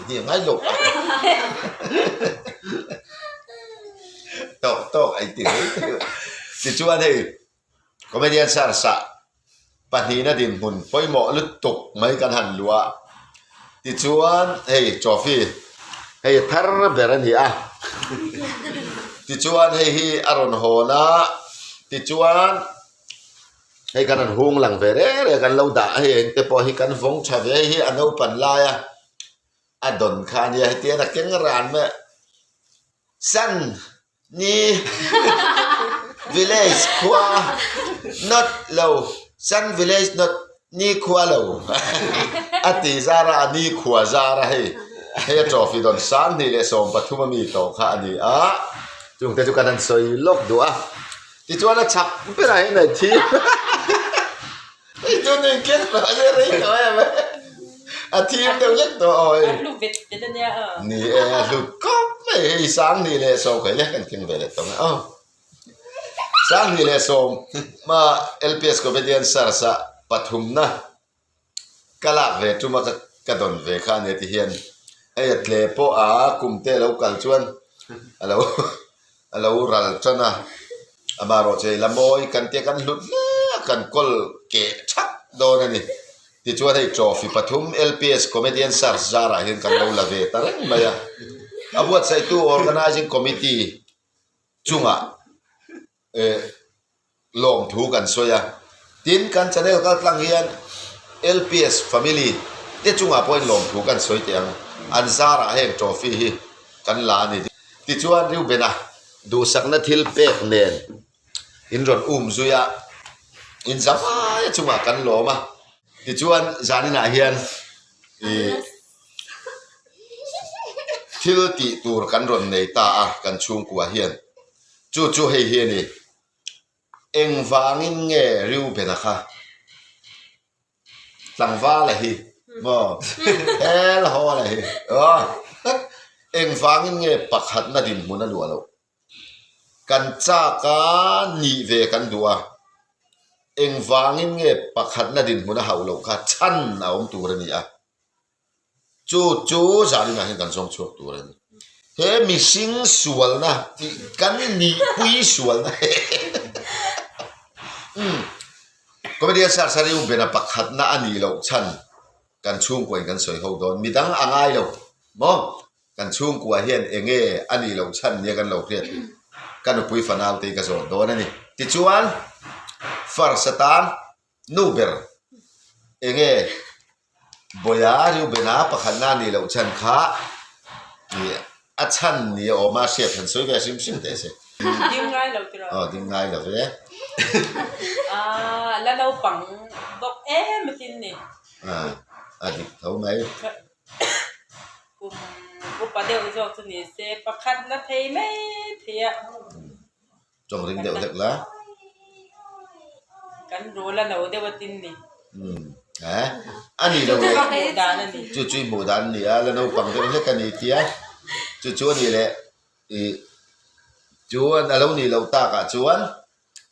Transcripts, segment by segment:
hnih a ngai lo a. Tawk tawk a inti mai thei. Tichuan hei comedian search ah pahnihna dinhmun pawimawh lutuk mai kan han luh a. Tichuan hei trophy hei a thar ber a ni a. Tichuan hei hi a rawn hawn a, tichuan. Hei kan han hung lang ve reng reng kan lo dah hei eng te pawh hi kan vawng tha ve hi a naupan lai a a dawn kha a nia hetiang a keng ran mai san ni village khua not lo san village not ni khua lo a ti zar a a ni khua zar a hei hei a trophy dawn 20 leh 13 a mi tawh kha a ni a chungte chu kan han sawi lawk duh a. Tichuan a chak berah hian a thi. Hei chu nui kher tawh a nia rei tawh em e. A thim deuh lek tawh aw hei. A hlu vet vet a nia aw. Ni e a hlu khawp mai hei 20 leh 10 kai lek kan keng ve leh tawh ang aw. 20 leh 10 ma LPS Comedian Search ah pathumna Ka lak ve tum a ka dawn ve kha a nia ti hian hei a tle pawh a kum te a lo kal chuan a lo a lo ral tan a amaherawh chu hei la mawi kan tia kan hlut hle a kan kawl keh thak dawn a ni tichuan hei trophy pathum LPS comedian search zarah hian kan lo la ve ta reng mai a a buatsaihtu organising committee chungah eh. Lawmthu kan sawi a, tin kan channel kal tlang hian LPS family te chungah pawhin lawmthu kan sawi teh ang, an zarah heng trophy hi kan la a ni. Tichuan Reuben-a duhsakna thil pek nen in rawn um zui a, in za mai chungah kan lawm a, tichuan zaninah hian ih thil tih tur kan rawn nei ta a kan chhungkua hian, chu chu hei hi a ni. Engvangin nge Reuben-a kha tlangvala hi maw hel hawla hi aw engvangin nge pakhatna dinhmun a luah loh? Kan chak a nih ve kan duh a, engvangin nge pakhatna dinhmun a hauh loh kha chhan a awm tur a ni a. Chu chu zaninah hian kan zawng chhuak tur a ni. He mihring sualna tih kan nihpui sualna umm Comedian Search a Reuben-a pakhatna a nih loh chhan kan chhungkuain kan sawi ho dawn. Midang a ngai lo maw? Kan chhungkua hian eng nge a nih loh chhan nia kan lo hriat ka nupui fanau te hi ka zawt dawn a ni. Tichuan first atan Nu ber, enge Bawia Reubena pakhatna a nih loh chhan kha ih a chhan ni a awm a hriat han sawi ve hrim hrim teh se. Ding ngai lo tiraw? Aw ding ngai lo ve. Aaa la naupang bawk em atin ni. Aaa a dik tho mai. Kum upa deuh zawk chu ni se pakhatna thei mai thei a. Tawng ring deuh hlek la. Kan rul a no deuh a tin ni. Umm eh a ni lo le. Chu chu i hmuh dan a ni a, la naupang deuh hlek a ni tia. Chu chu a ni leh ih chu a lo nih loh takah chuan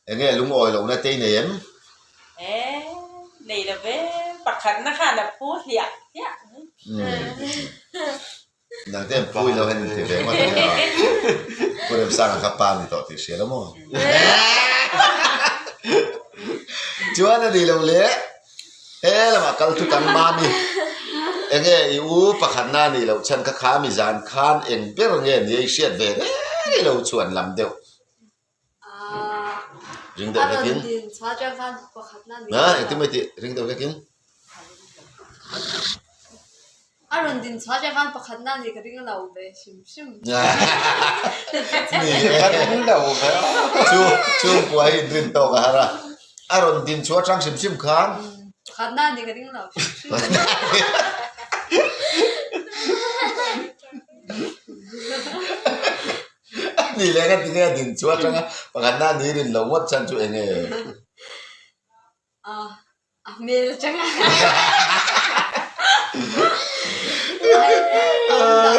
eng nge lungawi lohna te i nei em? Eh nei lo ve, pakhatna khan a phu hliah hliah mai. Nang te an pui lo hian in ti ve ngawt a nia. Pu Remsanga kha pa ni tawh tih hria lo maw? Chuan a ni lo le, he lamah kal thut ang Mami. Enge i u pakhatna a nih loh chhan kha kha mi zan khan eng ber nge nia i hriat ve reng lo chuan lam deuh. Ring deuh hlekin. A engtin mai tih ring deuh hlekin. A rawn din chhuah atang khan pakhatna a nih ka ring lo ve hrim hrim. Ni e. Ka ring lo ve. Chu chhungkua hi rin tawk a har a. A rawn din chhuah atang hrim hrim khan. Pakhatna a nih ka ring lo hrim hrim. A nih leh ka ti nge a din chhuah atanga pakhatna a nih rin lo ngawt chhan chu eng nge? A hmel atanga a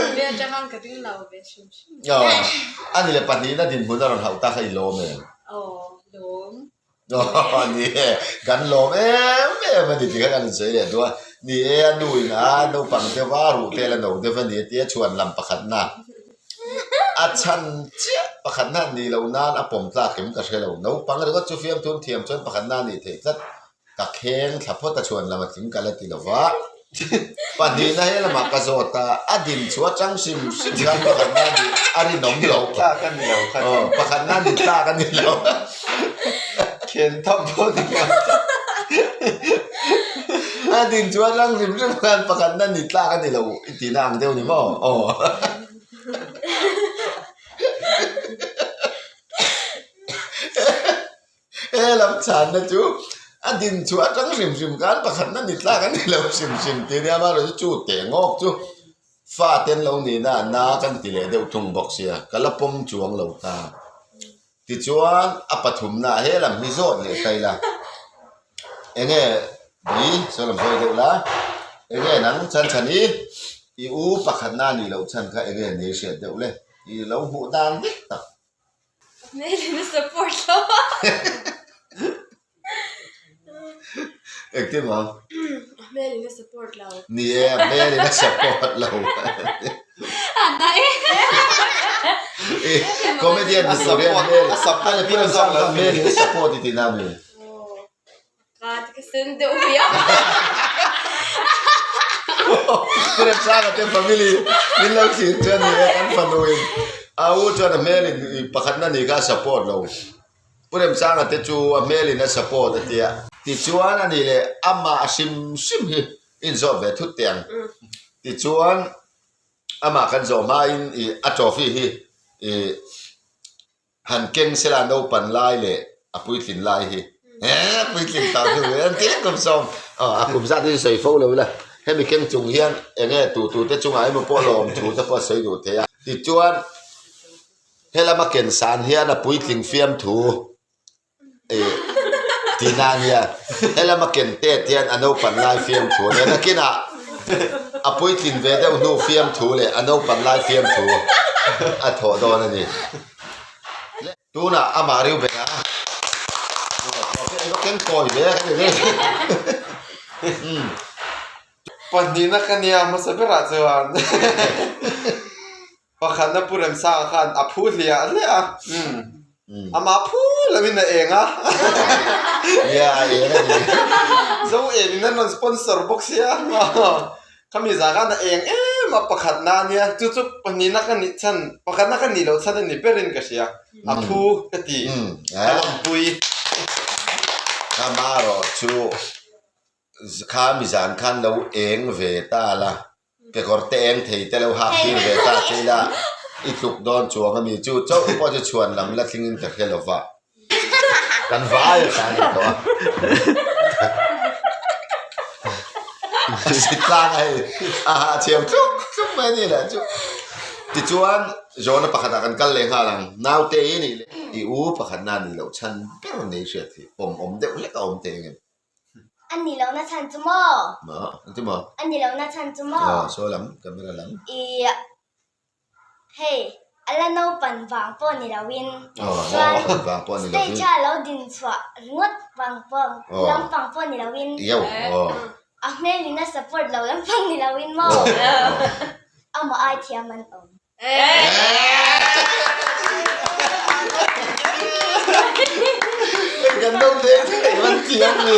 hmel atanga ka ring lo ve hrim hrim. Aw, a ni leh pahnihna dinhmun a rawn hauh ta kha i lawm em? Aw, lawm. Aw, ni e, kan lawm em em a ni tih kha kan insawi leh duh a. Ni e, a nu in a naupang deuh a, ruh te la no deuh a ni a tia chhuan lam pakhatna a chhan chiah pakhatna an nih loh nan a pawm tlak em ka hre lo. Naupang ringawt chu fiamthum thiam chuan pakhatna a nih theih tlat. Ka kheng thla phawt a chhuan lam a tling ka la ti lo va. Pahnihna he lamah ka zawt a, a din chu a chang hrim hrim khan pakhatna a nih a rinawm lo. Tlak a ni lo kha. Aw, pakhatna a ni tlak a ni lo. Khen tham pawh ni lo. A din chu a chang hrim hrim khan pakhatna ni tlak a ni lo i tihna ang deuh ni maw? Aw. He lam chhanna chu a din chu atang hrim hrim khan pakhatna ni tlak a ni lo hrim hrim tih nia amaherawhchu chu teh ngawk chu fa te an lo nihna a na kan ti leh deuh thung bawk sia ka la pawm chuang lo ta. Tichuan a pathumna he lam hi zawt leh ta ila enge ni saw lam sawi deuh la enge nang chhan chhan hi i u pakhatna a nih loh chhan kha enge ni hriat deuh le i lo hmuh dan dik tak. Hmelin a support lo a. Engtin maw? Hmelin a support lo. Ni e, a hmelin a support lo. A na e. Comedian ni tur hian hmel a support a hmel a hmelin a support i tihna a mi? Ka ti ka sen deuh hui a. Pu Remsanga te family min lo thlir chu a ni e, kan fanu in a u chuan a hmel in pakhatna ni kha a support lo. Pu Remsanga te chu a hmel in a support a tia. Tichuan a nih leh amah hrim hrim hi inzawh ve thut teh ang. Tichuan amah kan zawh hmain ih a trophy hi ih. Han keng sela naupan lai leh a puitlin lai hi he puitlin tah chu an ti kum sawm a kum zat hi sawi fo lo ila hemi keng chung hian enge tu tu te chungah emaw pawh lawm thu te pawh a sawi duh thei a tichuan helama ken san hian a puitling fiamthu Ih tihna a nia, helama ken tet hian a naupan lai fiamthu a nia, nakinah a puitlin ve deuh hnu fiamthu leh a naupan lai fiamthu a thawh dawn a ni. Tunah amah Reuben a ken kawi ve ka ti ve. Pahnihna ka nia hmasa berah chuan. Pakhatna Pu Remsanga khan a phu hliah hliah a, umm amah phu loin a eng a. Nia a eng a ni. Zo eng in an rawn sponsor bawk sia khami zah khan a eng em a pakhatna a nia chu chu pahnihna ka nih chhan pakhatna ka nih loh chhan a ni berin ka hria a phu ka ti a lawmpui. Amaherawh chu kha mizan khan lo eng ve ta la. Kekawr te eng thei te lo hak tir ve ta che ila i tluk dawn chuang a mi chu chauh pawh chu chhuan lam la thlingin ka hre lo va kan vai a tlan tawh a a si tlang a hei a hah chhiam tluk tluk mai a ni lah chu tichuan zawhna pakhatah kan kal leh nghal ang naute i nih leh i u pakhatna nih loh chhan ber nei hriat hi pawm awm deuh hlek a awm teh engem. A ni lohna chhan chu maw? Maw? An ti maw? A ni lohna chhan chu maw? Aw, saw lam, camera lam. I hei, a la naupan vang pawh ni loin, Aw, a la naupan vang pawh ni loin. Stage a lo din chhuah ringawt vang pawh, lampang pawh ni loin. Iau, aw. A hmel in a support lo lampang ni loin maw? Amah ai thiam an awm. Kan lo leng thei man thiam le.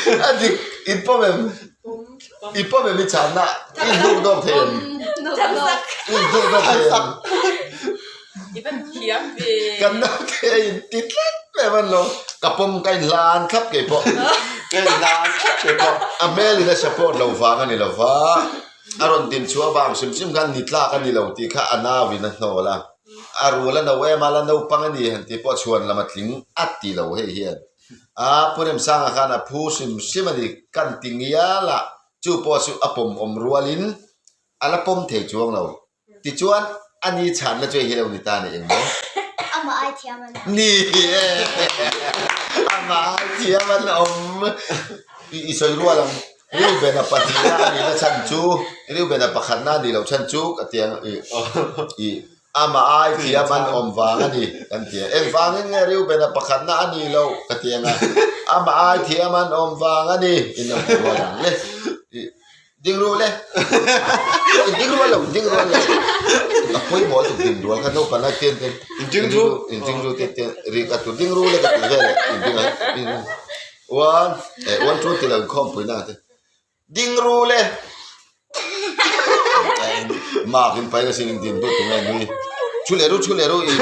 A dik in pawm em? I pawm em i chhanna? I hnuk dawk thei em? I hnuk dawk thei em? I van thiam ve. Kan naute a in ti tlat mai a van lo. Ka pawm ka in hlan thlap kei pawh. Ka in hlan thlap kei pawh. A hmel in a support lo vang a ni lo va. A rawn din chhuah vang hrim hrim khan ni tlak a ni lo tih kha a nauin a hnawl a, a rul a no em a, la naupang a ni han tih pawh chhuan lam a tling a ti lo hei hian. A Pu Remsanga khan a phu hrim hrim a ni, kan ti ngial a, chu pawh chu a pawm awm rualin a la pawm thei chuang lo. Tichuan, a ni chhanna chu hei hi lo ni ta ni eng maw? Amah ai thiam an awm. Ni e, amah ai thiam an awm. I sawi rual ang, Reuben-a pahnihna a nihna chhan chu, Reuben-a pakhatna a nih loh chhan chu ka ti ang i, i. Amah ai thiam an awm vang a ni kan ti a. Engvangin nge Reuben-a pakhatna a ni lo ka ti ang a. Amah ai thiam an awm vang a ni in lo ti rual ang le. Ding rual e. Ding rual lo, ding rual lo. A pawimawh tuk ding rual kha naupang lai ten ten. Ding ru. Ding ru te ten ri ka tur ding ru le ka ti vel e. Ding ang. One, eh one two ti lo inkhawmpui na te. Ding ru le. Mark in pai ka sin in din du tunge nui. Thu leh ru thu leh ru i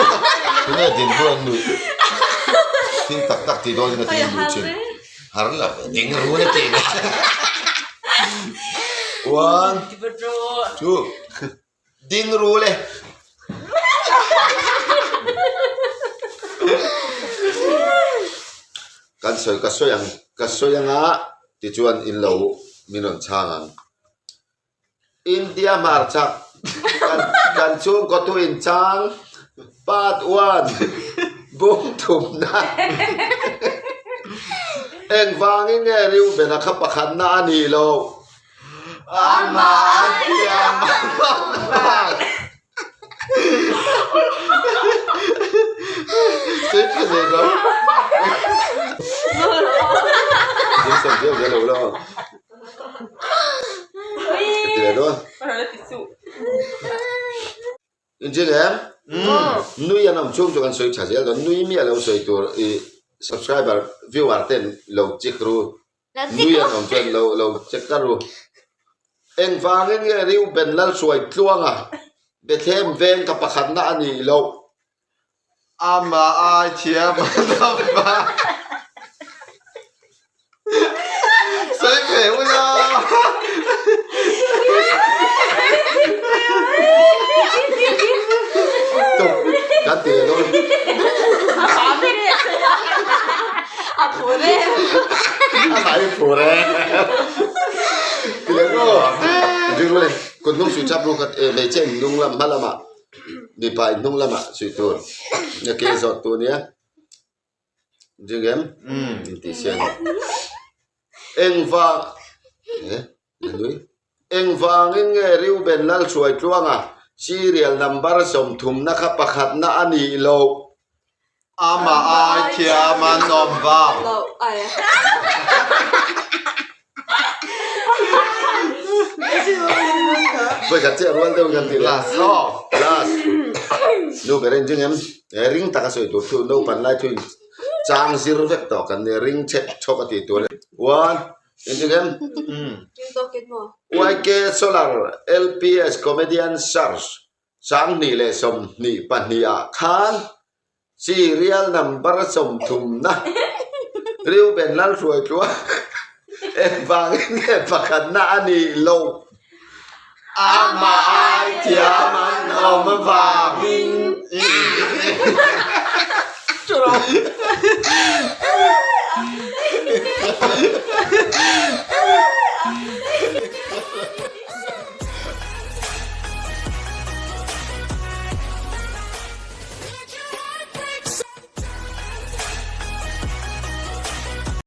tunge din du an nui. Thil tak tak ti dawn in a ti in nui thin. Har lo ding ru le ti. One two ding ru le. Kan sawi ka sawi ang ka sawi anga tichuan in lo min rawn chhang ang. India hmarchak kan kan chhungkaw tu inchang part one bung thumna engvangin nge Reuben-a kha pakhatna a nih loh? Amah a thiam a Sawi tha leh lo. Ding sawm viau zel lo la. Ka ti leh dawn. Injin em? Nui an awm chhung chu kan sawi tha zel dawn. Nui miah lo sawi tur i subscriber viewer ten lo chik ru. Nui an awm chuan lo lo check kar ru. Engvangin nge Reuben Lalhruai tluanga Bethlehem veng ka pakhatna a nih loh? Amah ai thiam a dam a. Sawi ve ula. Tuk kan ti leh dawn. A phur e. A mah i phur e. Ti leh ru. Ring ru le. Kut hnung suih chap ru khat e hmeichhia in hnung lam hma lamah mipa in hnung lamah suih tur. Na ke zawt tur nia. Ring em? Intih siam. Engvang e nui. Engvangin nge Reuben Lalhruai Tluanga serial number 30 na kha pakhatna a nih loh? Amah ai thiam an awm vang. Vawikhat chiah rual deuh hian ti la. Last aw. Last. Nu ber in ring em? Ring taka sawi tur thu naupan lai thu in chang zir vek tawh kan nia ring chhek chhawk a tih tur a ni. One, in ring em? YK Solar LPS Comedian Search 2022 ah khan Serial number 30 na Reuben Lalhruaitlua engvangin nge pakhatna a nih loh? Amah ai thiam an awm vangin.